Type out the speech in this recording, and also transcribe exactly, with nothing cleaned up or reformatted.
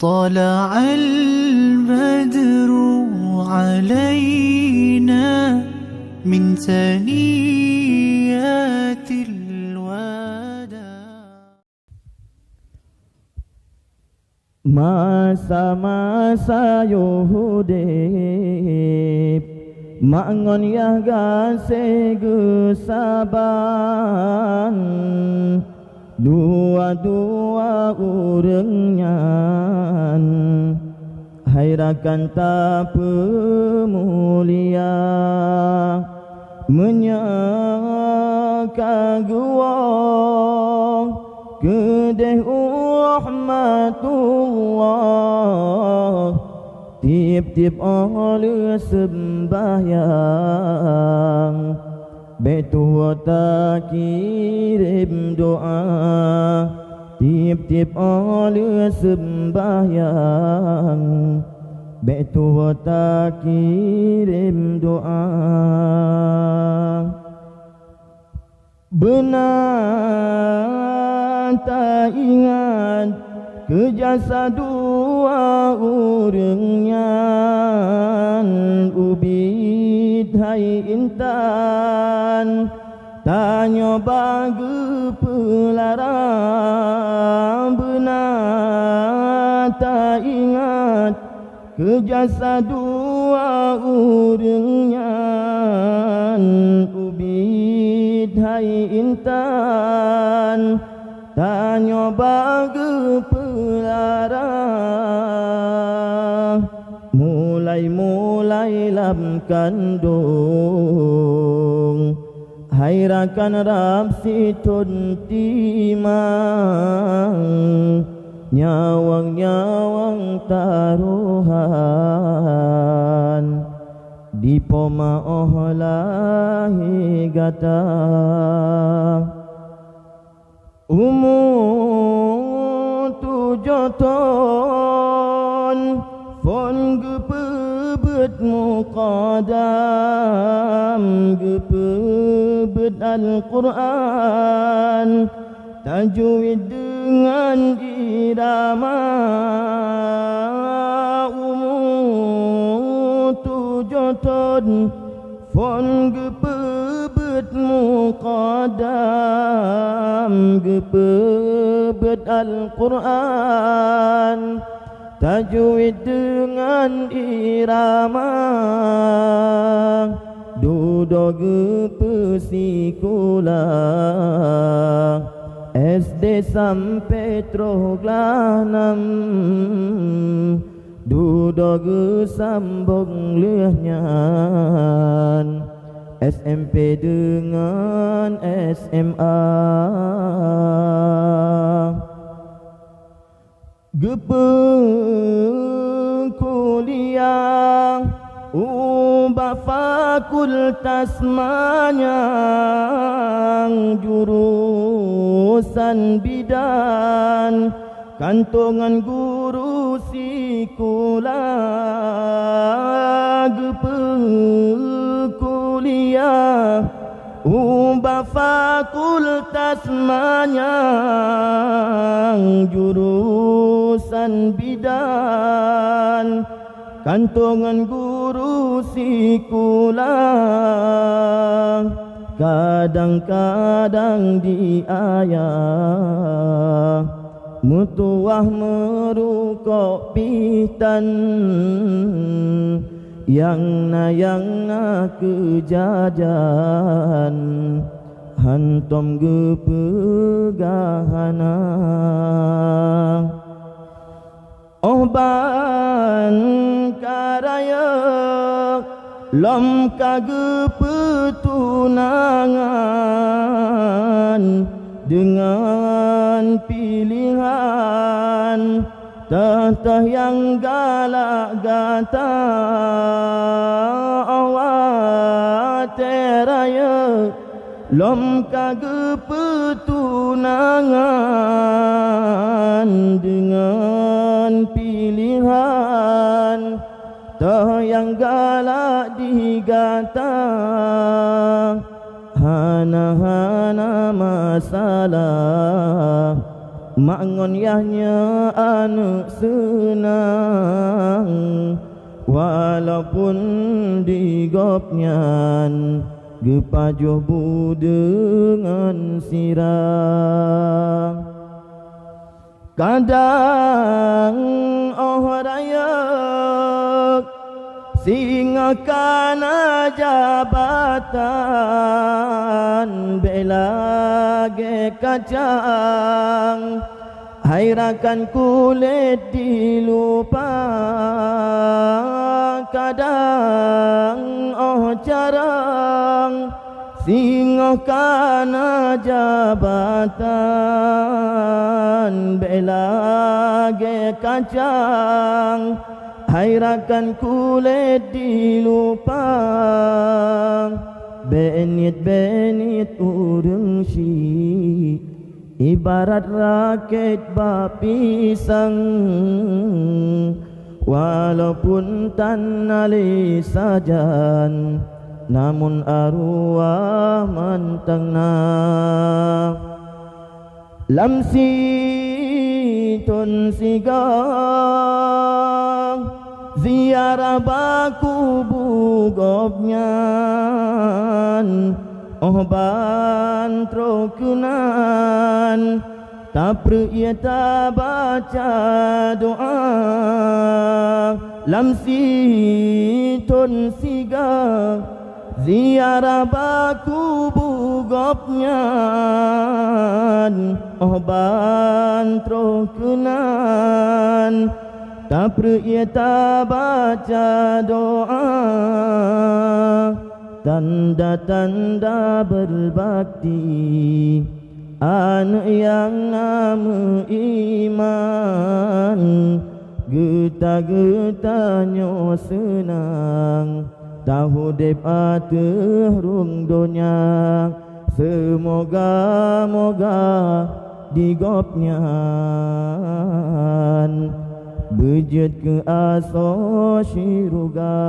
طلع البدر علينا من ثنيات الوداع. Masa-masa yoh udeb, mak ngon yah gaséh geusaban. Dua-dua ureuëng nyan hai rakan tapeumulia. Meunyoe ka geuwoe keudeh u rahmatullah, tieb-tieb óh lheueh seumbahyang, bék tuwoe takirém doá. Tieb-tieb óh lheueh seumbahyang, bék tuwoe takirém doá. Beuna taingat keu jasa dua ureuëng nyan, ubit hai intan, tanyoe bah geupeulara. Beuna taingat keu jasa dua ureuëng nyan, ubit hai intan, tanyoe bah geupeulara. Mulai-mulai lam kandong, hai rakan rab sithon timang, nyawöng-nyawöng tarohan, dipo ma óh lahé gata. Umu tujoh thon phon geupeubuet mukadam, geupeubuet Al-Qur'an tajwid deungon irama. Umu tujoh thon phon geupeubuet mukadam, geupeubuet Al-Qur'an tajwid deungon irama. Dudoe geupeusikula S D sampoe troh glah nam. Dudoe geusambong lheueh nyan S M P deungon S M A. Geupeukuliah ubak fakultas manyang jurusan bidan, kantô ngon guru sikula. Geupeukuliah ubak fakultas manyang jurusan bidan, kantô ngon guru sikula. Kadang-kadang di ayah meutuwah meurukok pih tan, nyang na, nyang na keu jajan hántom geupeugah hana. Óh ban ka rayeuk lom ka geupeutunangan deungon piléhan teuh-teuh nyang galak gata. Óh watée rayeuk lom ka geupeutunangan deungon piléhan teuh nyang galak di gata. Hana, hana masalah, Mak ngon yah nyan aneuk seunang, walaupun di gobnyan geupajoh bu deungon sira. Kadang óh rayeuk singoh kana jabatan, bék lagée kacang hai rakan kulét di lupa. Kadang óh carông singoh kana jabatan, bék lagée kacang hai rakan kulét di lupa. Bék niet-bék niet ureuëng syiek, ibarat rakét bak pisang. Walaupun tan na lé sajan, namun arwah mantong na. Lam sithon sigoe ziarah bak kubu gobnyan, óh ban troh keunan tapreuk ié tabaca doá. Lam sithon sigoe ziarah bak kubu gobnyan, óh ban troh keunan tapreuk ié tabaca doá. Tanda-tanda berbakti aneuk nyang na meuiman, geuta-geutanyoe seunang taudeb ateueh rhueng donya. Seumoga-moga di gobnyan beujeuet keu asoe syeuruga.